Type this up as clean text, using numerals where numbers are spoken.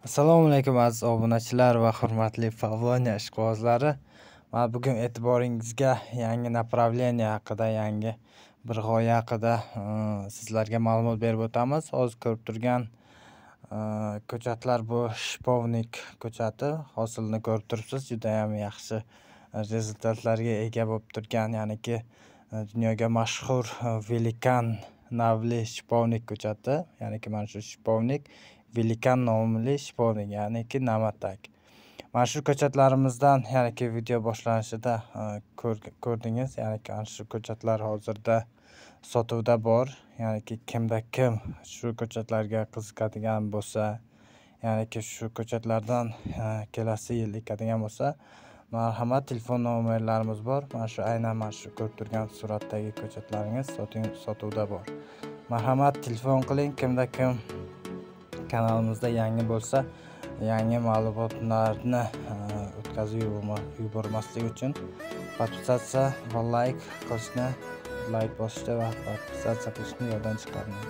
Assalomu alaykum, aziz obunachilar va hurmatli Pavlonia ishqibozlari. Mana bugun e'tiboringizga yangi направление haqida, yangi bir g'oya haqida sizlarga ma'lumot berib o'tamiz. Hozir ko'rib turgan ko'chatlar bu шиповник ko'chati. Hosilini ko'rib turibsiz, juda ham yaxshi rezultatlarga ega bo'lib turgan, ya'niki dunyoga mashhur Velikan navli шиповник ko'chati, ya'niki mana shu шиповник Velikan nomli шиповник, ya'niki namatak. Mana shu ko'chatlarimizdan, ya'niki video boshlanishida ko'rdingiz, ya'niki ana shu ko'chatlar hozirda sotuvda bor. Ya'niki kimda kim shu ko'chatlarga qiziqadigan bo'lsa, ya'niki shu ko'chatlardan kelasi yil ekadigan bo'lsa, marhamat, telefon nomerlarimiz bor. Mana shu aynan mana shu ko'rib turgan suratdagi ko'chatlaringiz sotuvda bor. Marhamat, telefon qiling. Kimda kim kanalimizda yangi bo'lsa, yangi ma'lumotlarni o'tkazib yubormaslik uchun подписаться va layk qilishni, layk bosishni va подписаться qilishni yoddan chiqarmang.